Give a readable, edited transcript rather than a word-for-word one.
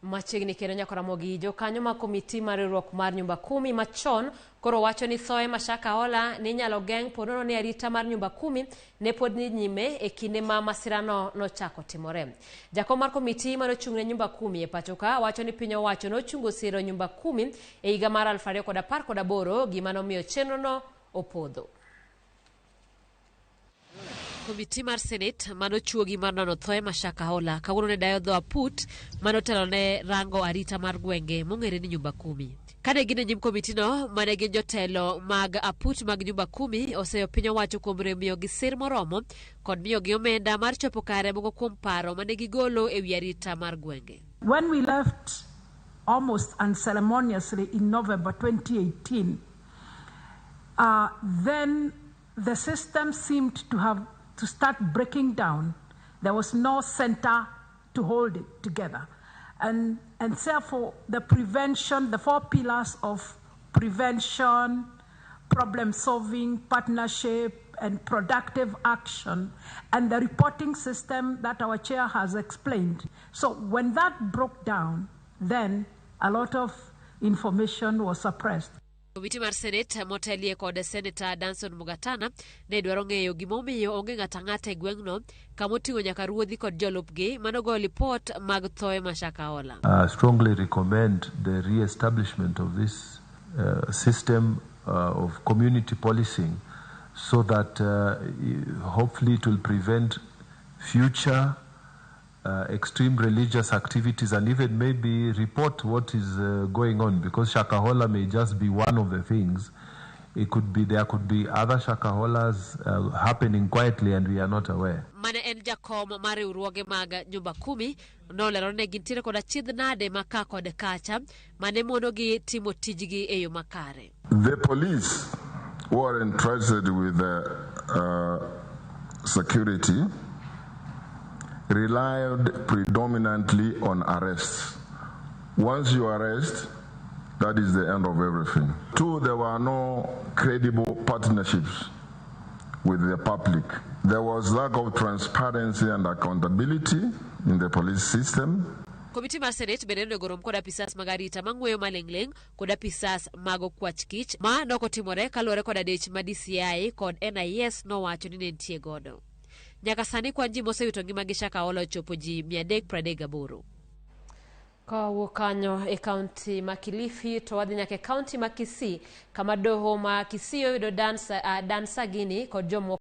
Machiegni kendo nyaka Ramogi, jokanyo mag komiti mar riwruok mar Nyumba Kumi machon koro wacho ni thoe ma Shakahola ne inyalo geng' ponono ni arita mar Nyumba Kumi ne pod ni nyime e kinde ma masirano nochako timore. Jakom mar komiti manochung' ne Nyumba Kumi e pachoka wacho ni piny owacho nochungo siro Nyumba Kumi e higa mar 2018, gima nomiyo chenrono opodho. Komiti mar Senate manochuogi mar nono thoe ma Shakahola kawuono ne dayo dho aput manotelo ne rango arita mar gwenge mong'ere ni Nyumba Kumi. Kane gin e nyim komitino mane gin jotelo mag aput mag Nyumba Kumi oseyo piny owacho kuom rem miyogi sir moromo kod miyogi omenda mar chopo kare moko kuom paro mane gigolo e wi arita mar gwenge. When we left almost unceremoniously in November 2018, then the system seemed to have to start breaking down. There was no center to hold it together. And therefore, the prevention, the four pillars of prevention, problem solving, partnership, and productive action, and the reporting system that our chair has explained. So when that broke down, then a lot of information was suppressed. Komiti mar Senate motelie kod Seneta Danson Mungatana ne dwaro ng'eyo gimomiyo onge ng'ato ang'ata e gweng'no kamoting'o nyaka ruodhi kod jolupgi manogoyo lipot mag thoe ma Shakahola. I strongly recommend the re-establishment of this system of community policing so that hopefully it will prevent future extreme religious activities and even maybe report what is going on, because Shakahola may just be one of the things. It could be there could be other Shakaholas happening quietly and we are not aware. Mane en jakom mar riwruoge mag Nyumba Kumi nolero ne gintiere kod achiedh nade ma ka kod kacha mane monogi timo tijgi e yo makare. The police were entrusted with the security relied predominantly on arrests. Once you arrest, that is the end of everything. Two, there were no credible partnerships with the public. There was lack of transparency and accountability in the police system. Komiti mar Senate bende nonego rom kod apisas mag arita mang'weyo maling'ling' kod apisas mag okwach kich ma nokotimore kaluwore kod adech ma DCI kod NIS nowacho ni ne nitie godo. Nyaka sani kwan ji mosewito ngimagi Shakahola ochopo ji 338. Kawuok kanyo e kaunti ma Kilifi to wadhi nyaka e kaunti ma Kisii kama doho ma Kisii oyudo Dan Sagini kod jomoko.